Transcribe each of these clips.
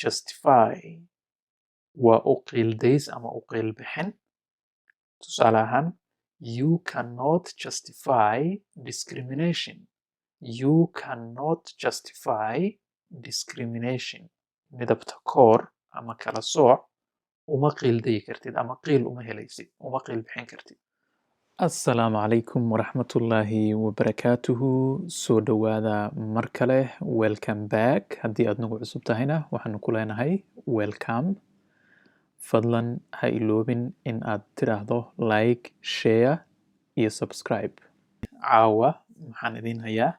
Justify waa u qiildays ama u qiil bixin. Tusaale ahaan, "You cannot justify discrimination." You cannot justify discrimination. Midabta koor ama kala sooc uma qiildayi kartid ama qiil uma helaysid, uma qiil bixin kartid. Assalaamu calaykum waraxmatullaahi wabarakaatuhu. Soo dhowaada mar kale. Welcome back. Haddii aad nagu cusub tahayna, waxaanu ku leenahay welcome. Fadlan ha iloobin in aad tiraahdo like, share iyo subscribe. Caawa maxaan idiin hayaa?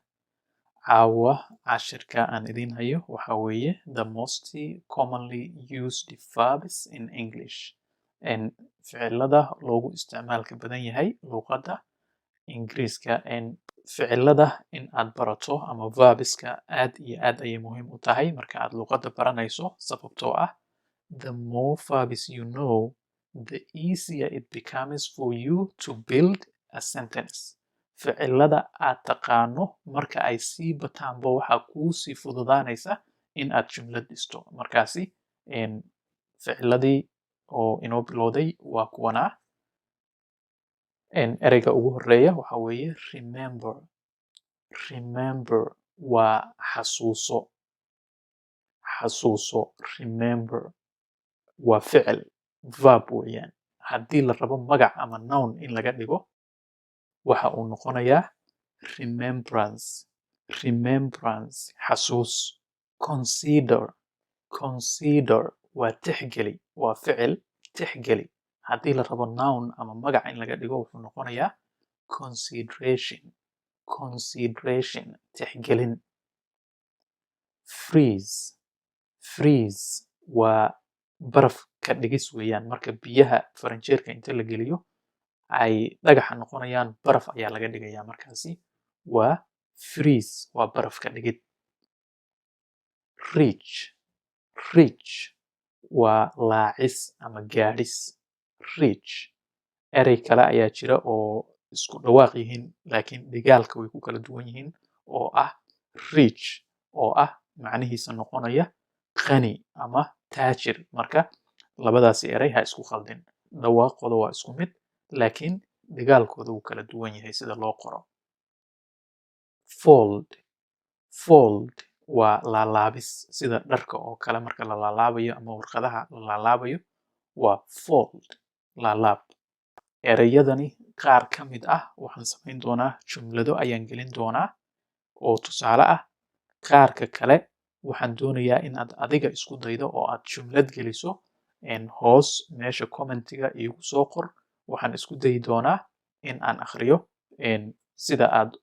Caawa cashirka aan idiin hayo waxa weeye the most commonly used verbs in English, ficilada loogu isticmaalka badan yahay luqadda Ingiriiska. Ficilada in aad barato ama verbska aad iyo aad ayay muhiim u tahay marka aad luqadda baranayso, sababtoo ah the more verbs you know, the easier it becomes for you to build a sentence. Ficilada aad taqaano marka ay sii bataanba, waxaa kuu sii fududaanaysa in aad jumlad dhisto. Markaasi ficiladii oo inoo bilowday waa kuwanaa. Ereyga ugu horeeya waxa weeye remember. Remember waa xasuuso, xasuuso. Remember waa ficil, verb weeyaan. Haddii la rabo magac ama noun in laga dhigo, waxa uu noqonayaa remembrance. Remembrance, xasuus. Consider. Consider waa tixgeli, waa ficil, tixgeli. Haddii la rabo noun ama magac in laga dhigo, wuxuu noqonayaa consideration. Consideration, tixgelin. Freeze. Freeze waa baraf ka dhigis weeyaan. Marka biyaha faranjeerka inta la geliyo ay dhagaxa noqonayaan, baraf ayaa laga dhigayaa. Markaasi waa freeze, waa baraf ka dhigid. Reach. Reach waa laacis ama gaadhis. Reach, erey kale ayaa jira oo isku dhawaaq yihiin laakiin dhigaalka way ku kala duwan yihiin, oo ah rich, oo ah macnihiisa noqonaya qani ama taajir. Marka labadaasi erey ha isku khaldin. Dhawaaqooda waa isku mid laakiin dhigaalkooda wuu kala duwan yahay sida loo qoro. Fold. Fold waa laalaabis, sida dharka oo kale marka la laalaabayo ama warqadaha la laalaabayo, waa fold, laalaab. Ereyadani qaar ka mid ah waxaan samayn doonaa jumlado ayaan gelin doonaa oo tusaale ah. Qaarka kale waxaan doonayaa in aad adiga isku daydo oo aad jumlad geliso. Hoos meesha commentiga iigu soo qor. Waxaan isku dayi doonaa in aan akhriyo sida aad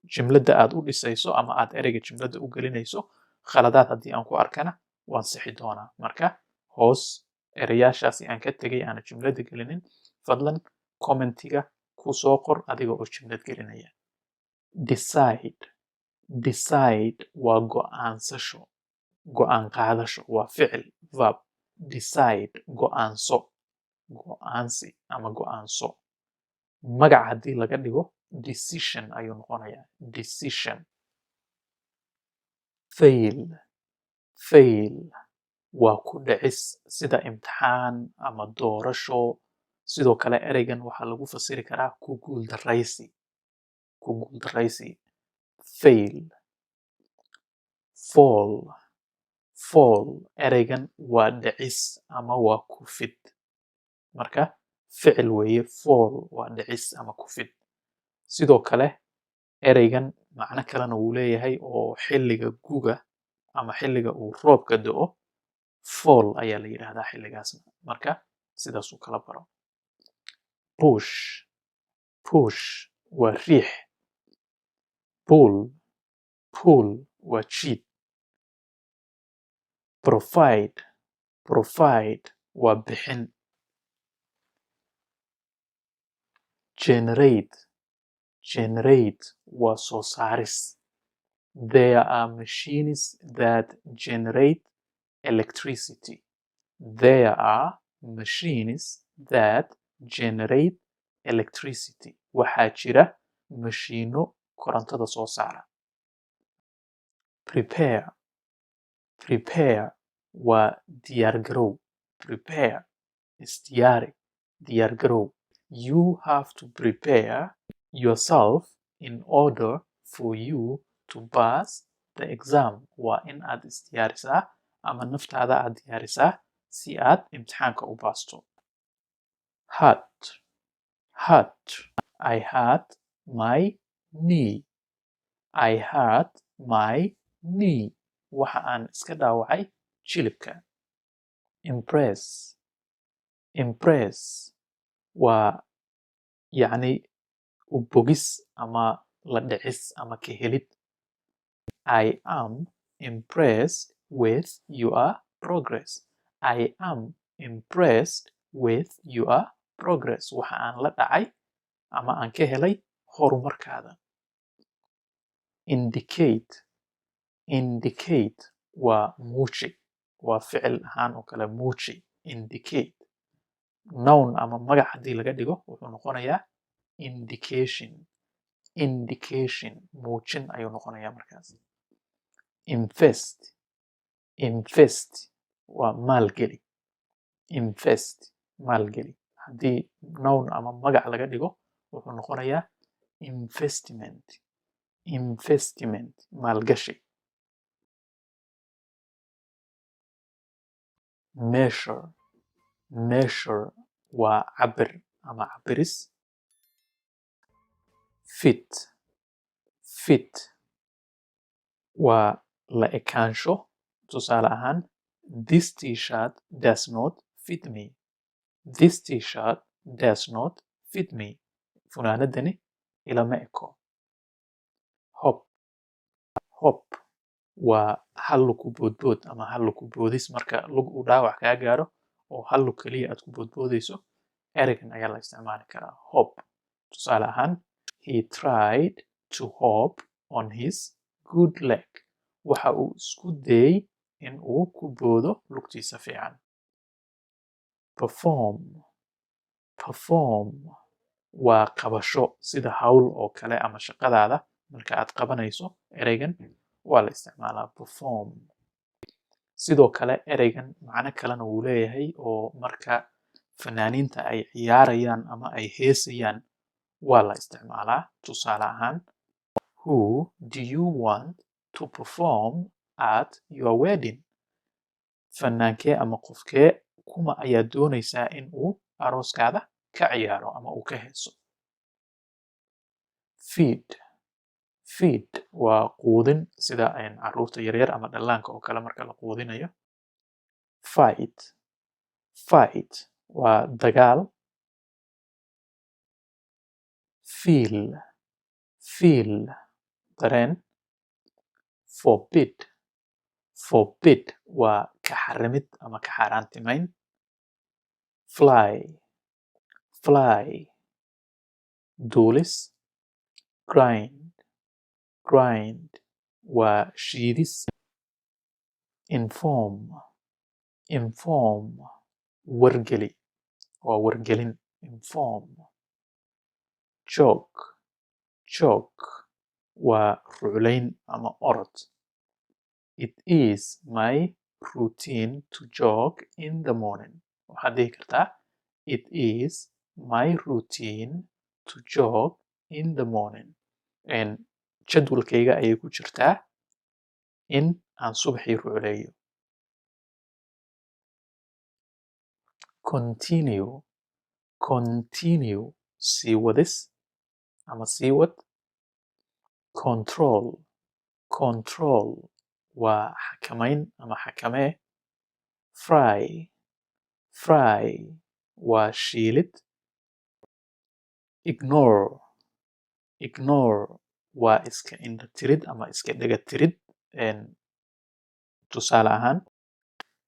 jumladda aad u dhisayso ama aad ereyga jumladda u gelinayso. Khaladaad haddii aan ku arkana, waan sixi doonaa. Marka hoos ereyaashaasi aan ka tegay aana jumladda gelinin, fadlan commentiga ku soo qor adiga oo jumlad gelinaya. Decide. Decide waa go'aansasho, go'aan qaadasho, waa ficil, verb. Decide, go'aanso, go'aansi ama go'aanso. Magac haddii laga dhigo, decision ayuu noqonayaa, decision. Fail. Fail waa ku dhicis, sida imtixaan ama doorasho. Sidoo kale ereygan waxaa lagu fasiri karaa ku guuldaraysi, ku guuldaraysi, fail. Fall. Fall, ereygan waa dhicis ama waa kufid. Marka ficil weeye, fall waa dhicis ama kufid. Sidoo kale ereygan macno kalena wuu leeyahay, oo xilliga guga ama xilliga uu roobka da'o, fall ayaa la yidhaahdaa xilligaasna. Marka sidaas u kala baro. Push. Push waa riix. Pull. Pull waa jiid. Provide. Provide waa bixin. Generate. Generate waa soo saaris. There are machines that generate electricity. There are machines that generate electricity. Waxaa jira mashiino korontada soo saara. Prepare. Prepare waa diyaar garow. Prepare, isdiyaari, diyaar garow. You have to prepare yourself in order for you to pass the exam. Waa in aad isdiyaarisaa ama naftaada aad diyaarisaa si aad imtixaanka u baasto. Hurt, hurt. I hurt my knee. I hurt my knee. Waxa aan iska dhaawacay jilibka. Impress, impress waa yacni u bogis ama la dhicis ama ka helid. I am impressed with your progress. I am impressed with your progress. Waxa aan la dhacay ama aan ka helay horumarkaada. Indicate, indicate waa muuji, waa ficil ahaan oo kale, muuji, indicate. Noun ama magac haddii laga dhigo, wuxuu noqonayaa indication. Indication, muujin ayuu noqonayaa markaas. Invest, invest waa maalgeli. Invest, maalgeli. Haddii noun ama magac laga dhigo, wuxuu noqonayaa investment. Investment, maalgashi. Measure, measure waa cabir ama cabiris. Fit, fit waa la ekaansho. Tusaale ahaan, this T-shirt does not fit me. This T-shirt does not fit me. Funaanadani ilama eko. Hop, hop waa hal lug ku boodbood ama hal lug ku boodis. Marka lug uu dhaawac kaa gaaro oo hal lug keliya aad ku boodboodayso, ereygan ayaa la isticmaali karaa, hop. Tusaale ahaan, he tried to hop on his good leg. Waxa uu isku dayay in uu ku boodo lugtiisa fiican. Perform, perform waa qabasho, sida hawl oo kale ama shaqadaada marka aad qabanayso, ereygan waa la isticmaalaa, perform. Sidoo kale ereygan macno kalena wuu leeyahay, oo marka fanaaniinta ay ciyaarayaan ama ay heesayaan waa la isticmaalaa. Tusaale ahaan, who do you want to perform at your wedding? Fanaankee ama qofkee, kuma ayaa doonaysaa in uu arooskaada ka ciyaaro ama uu ka heeso? Feed, feed waa quudin, sida carruurta yaryar ama dhallaanka oo kale marka la quudinayo. Fight, fight waa dagaal. Feel, feel, dareen. Forbid, forbid waa ka xarimid ama ka xaaraantimayn. Fly, fly, duulis. Grind, grind waa shiidis. Inform, inform, wargeli, waa wargelin, inform. Jog, jog waa ruclayn ama orod. It is my routine to jog in the morning. Waxaad dhihi kartaa, it is my routine to jog in the morning. Jadwalkayga ayay ku jirtaa in aan subaxii rucleeyo. Continue, continue, sii wadis ama sii wad. Control, control waa xakamayn ama xakamee. Fry, fry waa shiilid. Ignore, ignore waa iska indho tirid ama iska dhega tirid. Tusaale ahaan,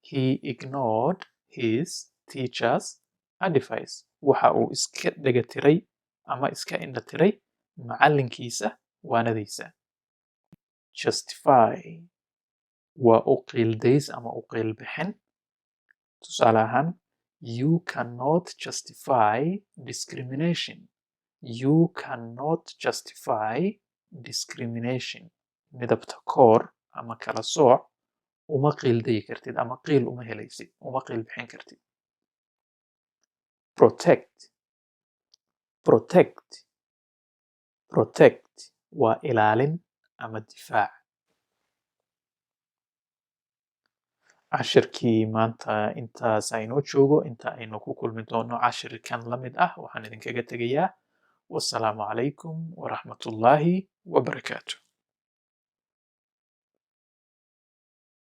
he ignored his teacher's advice. Waxa uu iska dhega tiray ama iska indho tiray macallinkiisa waanadiisa. Justify waa u qiildays ama u qiil bixin. Tusaale ahaan, you cannot justify discrimination. You cannot justify discrimination. Midabta koor ama kala sooc. Uma qiildayi kartid ama qiil uma helaysid, uma qiil bixin kartid. Protect, protect, protect waa ilaalin ama difaac. Cashirkii maanta intaas aynoo joogo. Inta aynu ku kulmi doono cashirkan la mid ah, waxaan idinkaga tegayaa wassalaamu calaykum waraxmatullaahi wabarakaatu.